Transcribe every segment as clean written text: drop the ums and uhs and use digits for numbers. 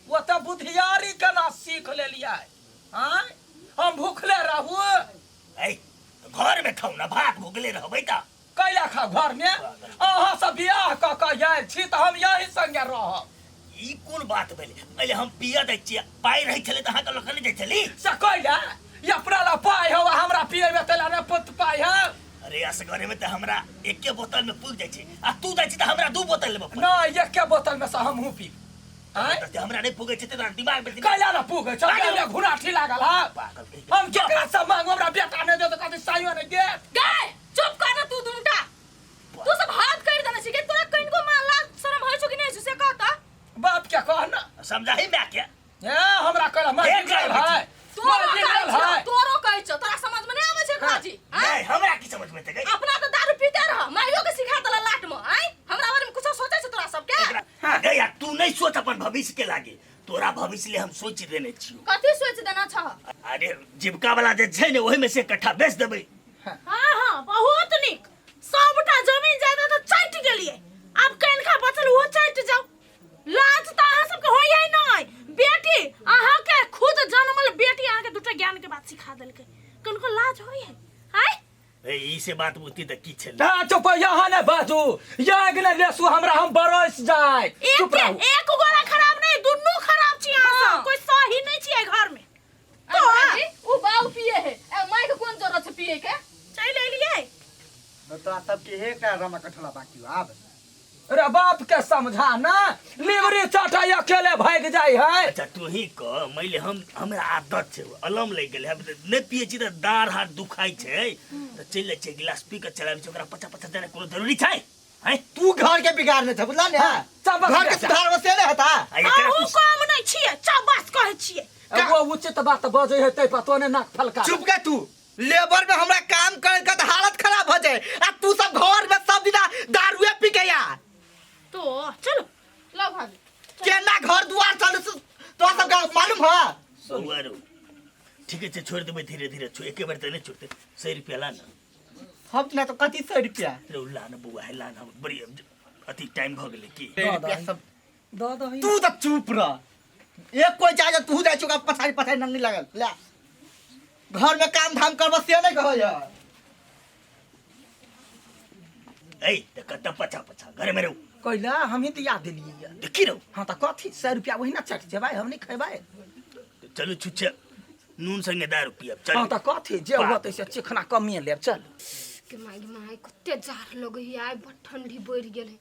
ओतऽ बुधियारी केना सीख लेलियै आँय हम भूखले रहू ऐ घर में खाउ ना भात भूखले रहबै तऽ कैला खाउ घरमे अहाँ सब बियाह कऽ कऽ आयल छी तऽ हम यही संगे रहब ई कोन बात भेलै पहिले हम पियऽ दै छियै पाइ रहै छलै तऽ अहाँके लऽ कऽ नहि जाइ छली से कैला ई अपना ला पाइ हौ आ हमरा पियेबे तैला नहि पुत पाइ हौ अरे असगरे में तऽ हमरा एके बोतल में पुग जाइ छै आ तू जाइ छी तऽ हमरा दू बोतल लेबऽ पड़त नहि एके बोतल में से हमहूँ पीब आँय तऽ हमरा नहि पुगै छै तऽ तोरा दिमाग में कैला ना पुगै छौ पागल। घुराठी लागल हौ पागल कहि के। हम केकरा से मांगू हमरा बेटा नहि देत कथी साइयो नहि देत गै चुप कर ना तू दुनूटा तू सब हाथ कर देने छी के तोरा कनिको मां लाज शरम होइ छौ कि नहि होइ छौ से कह त बाप के कह ना समझाही माय के ए हमरा कहला मैं एक बिगड़ल गाय है तोरो मैं बिगड़ल कहै छौ है तोरो कहै छौ तोरा समझ में नहि आबै छै काजी नहीं हमरा की समझ में एतै गई अपना तऽ दारू पीते रह माइयो के सिखा देला लाट में आय हमरा बारे में कुछो सोचै छै तोरा सबके गई आ तू नहीं सोच अपन भविष्य के लागे तोरा भविष्य ले हम सोच देने छियो कथी सोच देना छह अरे जीविका वाला जे छै ने ओहि में से इकट्ठा बेच देबै हाँ हाँ बहुत नीक सबटा जमीन जायदाद तऽ चटि गेलियै आब कनिका बचल ओहो चटि जाउ लाज तऽ अहाँ सबके होइए नहि बेटी अहाँके खुद जनमल बेटी अहाँके दूटा ज्ञान के बात सिखा देलकै कनिको लाज होइए आँय ए ई से बात बुझती तऽ की छलै ना चुप यहाँ ने बाजू यहाँ ने लेसू हमरा हम बरस जाए एक चुप रहू एक गोरा खराब नहीं दुनू खराब छी अहाँ हाँ। सब कोई सही नहीं छी एहि घर में तो भाभी उ बाऊ पिए है ए माय के कोन जरूरत छै पिए के चलि एलियै तो तोरा सबके हे का रमा कठला बाकी हो आब रे बाप के समझा ना लिवरी चटाई अकेले भाग जाय है अच्छा तू ही कह मैले हम हमरा आदत छै अलम लागि गेलै हम तऽ नहि पियै छी तऽ दाँड़ हाथ दुखाइ छै तऽ चलि जाइ छियै गिलास पी कऽ चलाबै छै ओकरा पचा पचा देनाइ कोनो जरूरी छै हैं तू घर के बिगाड़ने छ बुझला ने हाँ, चबक घर के बेटा। सुधार से नहीं होता आ एकरा अहूँ तू कम नहीं छियै चबास कहै छियै एगो उचित बात बजै है तै पर तोने नाक फलका चुप के तू लेबर में हमरा काम करे के त हालत खराब हो जाए आ तू सब घर में सब दिना दारुए पी के या तो चलो लाओ भाभी केना घर दुआर चल तो सब का मालूम है बौआ रौ ठीके छै छोड़ि देबै धीरे धीरे छो एके बेर तऽ नहि छोड़तै सौ रुपया ला ने हम ना तो कथी सौ रुपया रौ ला ने बौआ हे ला ने हम बड़ी अथी टाइम भऽ गेलै की सौ रुपया सब दऽ दही तू तो चुप रह एक कोई जाए तू जाए चुका पछाड़ी पछाड़ी नंगी लगल ले घर में काम धाम करब से नहीं कहै है ऐ तऽ कतऽ पछा पछा घर में रहू कैला हम ही दिया देलियै यऽ। देखी रहू हाँ तऽ कथी सौ रुपया वही ना चट जेबै हम नहीं खेबै तऽ चलू छुच्छे नून संगे दारू पियब चलू हाँ तऽ कथी जे होतै से चिखना कमिए लेब चल के माय गे माय कते जाड़ लगैया आइ बड़ ठंडी बढ़ि गेल है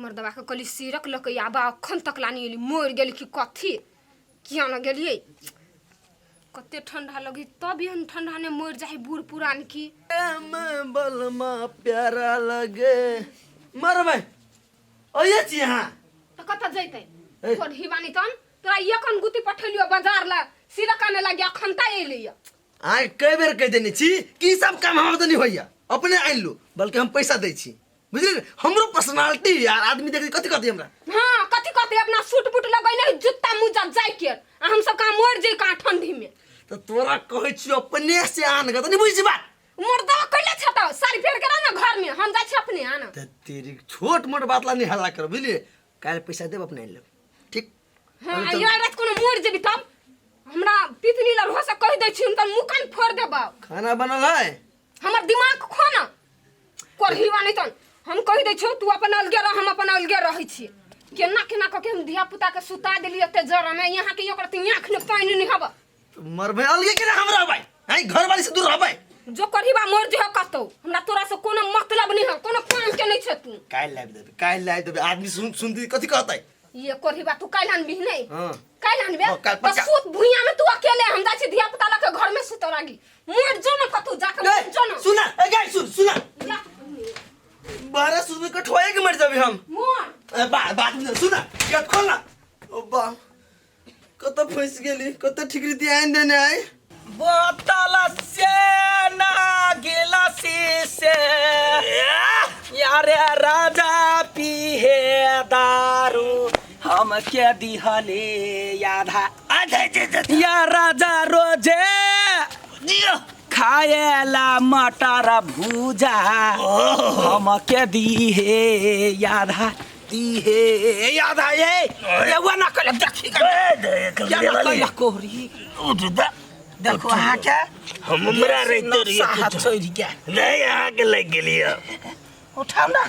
मर्दबा के कहली सिरक लऽ के आबा अखन तक लानी एली मरि गेल कि कथी किया न गेलियै कते ठंडा लगी तब एहन ठंडा ने मरि जाइ बूढ़ पुरान की में बलमा प्यारा लगे मरबै ओये छी अहाँ तऽ कतऽ जैतै ए। तोर हिवानी तन तोरा एखन गुती पठेलियो बाजार ला सिरक आने लागी अखन ता एलैया आइ कई बेर कहि देने छी कि ई सब काम हमरा तऽ नहि होइया अपने आनि लू बल्कि हम पैसा दै छी बुझलियै ने हमरो पर्सनालिटी यार आदमी देख कथी कहतै हमरा हाँ कथी कहते अपना सूट बूट लगैने जूता मुजा जाय के आ हम सब कहाँ मर जाई कहाँ ठंडी में तऽ तोरा कहै छियौ अपने से आन गऽ तऽ नहि बुझै बात मर्दवा कैले छ त साड़ी फेर के रह ना घर में हम जाइ छी अपने आना तऽ तेरी छोट मोट बात ला नहीं हल्ला कर बुझलियै काल्हि पैसा देब अपने आनि लेब ठीक हाँ आ यार रात कोनो मर जेबी तब हमरा पितनी लड़ हो से कहि दै छी हम त मुँह कान फोड़ देबौ खाना बनल है हमर दिमाग खो ना करही वानी तन हम कहि दै छियौ तू अपन अलगे रह हम अपन अलगे रहै छी केना केना कऽ के हम धिया पुता के सुता देली एते जरा में यहाँ के ओकर तीन आँख में पानि नहीं हब मरबै अलगे केना हम रहबै हैं घर वाली से दूर रहबै जो करहीबा मर जेह कतौ हमरा तोरा से कोनो मतलब नहीं है कोनो काम के नहीं छे तू काल्हि लाबि देबै काल्हि लाबि देबै आदमी सुन सुनती कथी कहतै ये करहीबा तू काल्हि आनबी नहीं हाँ। काल्हि आनबे हाँ, काल्हि तऽ पक्का। सुत भुइयां में तू अकेले हम जाइ छी धिया पुता लऽ के घर में सुत लागी मर जो ना कतौ जाके मर जो ना सुना ए गाय सुन सुना जा, बारह सुन के ठोए के मर जाबे हम मर ए, बा बात में सुना गेट खोल ना ओ बा कत फंस गेली कत ठिकरी दी आइन देने आई बोतल से ना गिलासी से यारे राजा पीहे दारू हम के दिहले आधा आधा जे जे या राजा रोजे जियो खाएला मटर भूजा हम के दिहे आधा दी हे याद आए ये वो ना कल देखी क्या ना कल कोहरी उठ दा देखो अहाँ के हमरा रहते रहिए हाथ कुछ छोड़ गया नहीं अहाँ के लग गेलिए उठाओ ना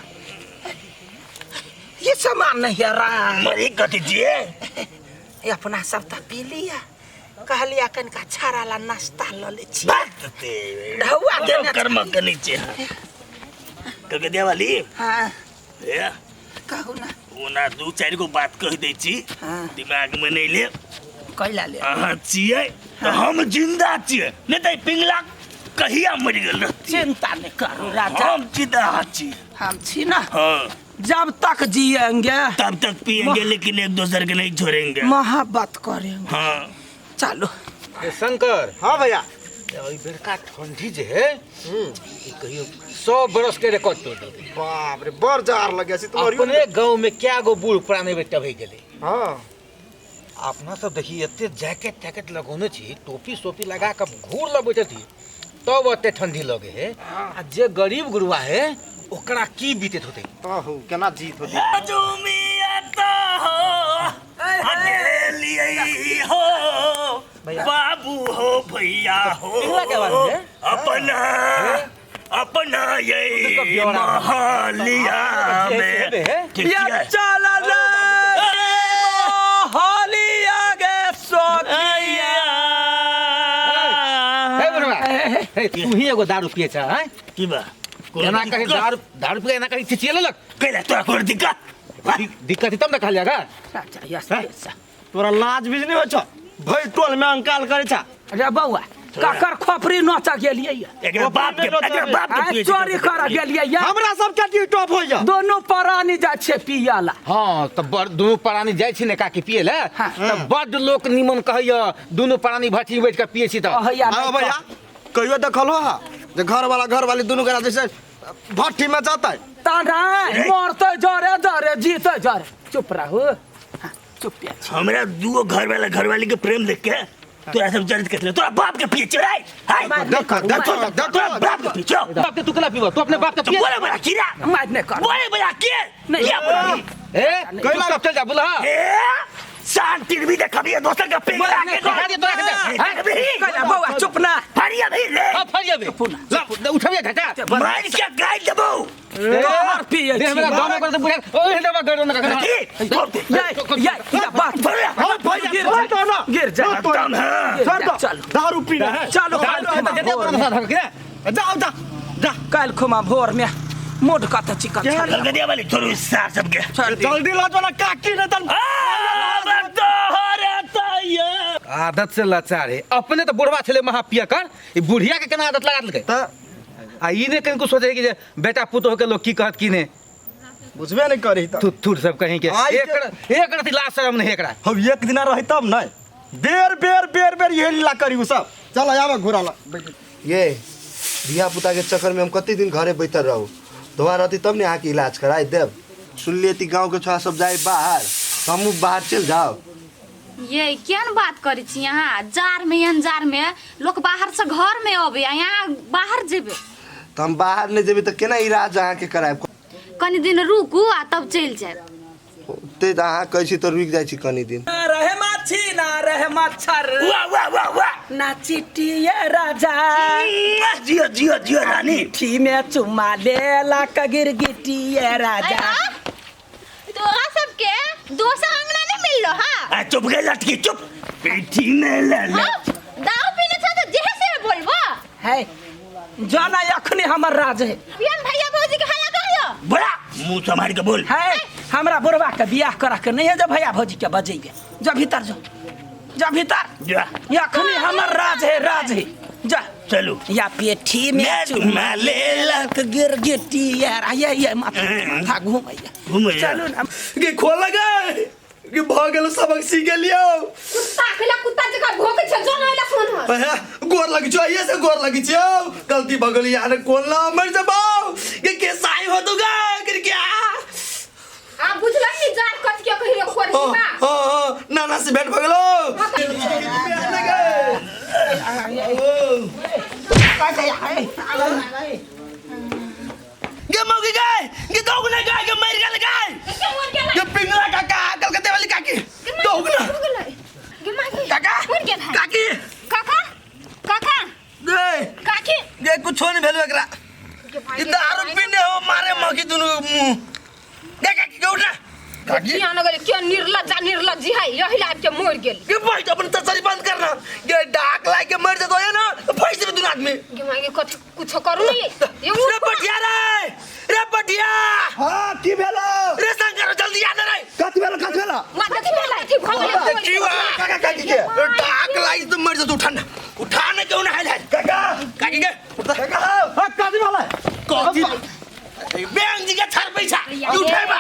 ये सामान नहीं है रा मरी कथी छियै ये अपना सब तो पी लिया कहलिया कनिका छाड़ा ला नाश्ता ल ले छी बात ते ढौआ देने कर्म कनी छै कलकतिया वाली हाँ ए कहू ना ओना दू चारि गो बात कहि दै छी हाँ। दिमाग में नहीं ले कैला ले अहाँ छियै तऽ हम जिंदा छियै नहीं तऽ ई पिंगला कहिया मरि गेल रहती चिंता नहीं करू राजा हम जिंदा छी हम छी ना हाँ जब तक जिएंगे तब तक पिएंगे लेकिन एक दूसरे के नहीं छोड़ेंगे मोहब्बत करेंगे हाँ चलो ए शंकर हाँ भैया एहि बेरका ठंडी जे है ई कहियो 100 बरस के रिकॉर्ड तोड़ देलकै। बाप रे बड़ जार लगे छी तुम्हारी अपने गांव में क्या गो बूढ़ पुराने बेटा भई गेलै। हाँ अपना सब देखी एते जैकेट तैकेट लगौने छी, टोपी सोपी लगा के घूर ल बैठे छी, तब एते ठंडी लगे है। आ जे गरीब गुरुआ है ओकरा की बीतत होते। कहू केना जीत होती हो अकेली हो बाबू हो भैया हो अपना अपना ये महालिया में ये चल रे होलिया गे सोकिया। हे बुढ़वा, हे तू ही एगो दारू पिए छ हैं? की बा एना कही दारू दारू पिए एना कही चिचिए लेलक कैला तोरा कोन दिक्कत दिक्कत तब न कहलिया राजा यस यस तोरा लाज भी नहीं हो छ भई टोल में अंकाल करे छ। अरे बौआ ककर खोपड़ी नोचा गेलियै एकरा बाप के एकरा बाप के चोरी कर गेलियै हमरा सब के टॉप हो जा दोनों प्राणी जाइ छै पियला। हाँ त बड़ दुनू प्राणी जाइ छी ने काकी पिए ले त बड लोक निमन कहैया दुनू प्राणी भट्ठी बैठ के पिए छी त। आओ भैया कहियो देखल हो हा जे घर वाला घर वाली दुनू गोरा जैसे भट्ठी में जाता है ता मरते जरे जरे जीते जरे। चुप रहू चुप। हमरा दूगो घर वाला घरवाली के प्रेम देख के तोरा सब जरित के तोरा बाप के पिए चोराई हाय देखो देखो देखो तोरा बाप के पिए चो बाप के तू केला पीबो तू अपने बाप के पिए बोले बड़ा कीड़ा मार नहीं कर बोले बड़ा के नहीं क्या बोला ए कैला चल जा बोला ए शांति भी देखबी दोसर के पिंगला के दिखा दे तोरा के कैला बौआ चुप ना फरिया भी ले हां फरिया भी ला उठबिया घटा मार के गाय देबो तोहर पिए दे हमरा गांव में कर दे बुढ़ा ओए हेदवा गड़ो ना कर ये ये बात हां भैया गिर जा दम है चलो दारू पीना है चलो जाओ जा जा काल खुमा भोर में मोड कत चिकन कलकतिया वाली छोड़ू सार सबके जल्दी ला जो ना काकी ने तन आदत से लाचार है अपने तो बुढ़वा छले महापिया कर ई बुढ़िया के केना आदत लगा देलकै त आ ई ने कनिको सोचे कि जे बेटा पुतोह के लोग की कहत की ने बुझबे नहीं करी त थुत थुत सब कहीं के एक एक रति लाज शरम नहीं एकरा। हम एक दिना रही तब नहीं बेर बेर बेर बेर ये लीला करी उ सब। चल आवा घोड़ा ला ये धिया पुता के चक्कर में हम कते दिन घरे बैठल रहू दोबारा रहती तब ने अहाँके इलाज कराय देब। सुनलिए ती गाँव के छोरा सब जाए बाहर हमहूँ बाहर चलि जाओ। ये केहन बात करै छी अहाँ जार में एहन जार में लोक बाहर से घर में अबे आ यहाँ बाहर जेबे त हम बाहर नहीं जेबे त केना इलाज अहाँके करायब। कनी दिन रुकू आ तब चलि जायब। ते अहाँ कहै छी त रुकि जाइ छी कनी दिन। ना रहे माछी ना रहे मच्छर वाह वाह वाह वाह ना चिटिया राजा जियो जियो जियो रानी ठी में चुमा लेला कगिर गिटिया राजा। तोरा सबके दोसर अंगना नहीं मिललो। हां आ चुप गए लटकी चुप पीठी में ले ले दारू पीने छ त जेहे से बोलबो है जाना अखने हमर राज है। पियन भैया भौजी के हल्ला करियो बोला मुंह संभाल के बोल है हमरा बुढ़वा के बियाह करा के नहीं है जब भैया भौजी के बजेबे जा भीतर जो जा भीतर जा अखने हमर राज है राज है जा चलो या पेठी में चुमा लेला गिर गिटिया ये ये माथा घूमैया चलो ना के खोल गए के भ गेल सबक सीख गेलियो। कुत्ता खेला कुत्ता जका भोकै छ जो नैला फोन हो गोर लगी छो ये से गोर लगी छो गलती भ गेल यार कोन ला मर जबाओ के के साई हो तू गा कर क्या आ बुझलन नि जार कत के कहिरो खोर ओ बा ओ नाना से भेंट भ गेलो। गे मौगी गए गे दौग ना गए गे मर गेल गए गे पिंगला काका कलकत्ते वाली काकी दौग ना गे माय गे काका मर गेल है काकी काका काका गे काकी गे कुछो नहीं भेल एकरा गे माय ई दारू पीने हो मारे मौगी दुनू मुंह गे काकी गे उठना काकी किया न गेलै किया निर्लज्जा निर्लज्जी है यही लाइफ के मर गेल गे बैठ अपन तसरी बंद करना गे डाक लाग के मर जतो है ना तो फंस जेबे दुनू आदमी गे माय गे कथी कुछो करू नहीं ये रे पटिया रे रे पटिया हाँ की भेलो रे शंकर जल्दी आ ना रे कथी भेलो कथी भेलो मां कथी भेलै कथी भऽ गेलै जीवा काका काकी के डाक लाग तो मर जतो उठा ना उठा ना क्यों ना हाल हाल काका काकी के काका हाँ कथी भेलै कथी बैंक जी के छर पैसा उठेबा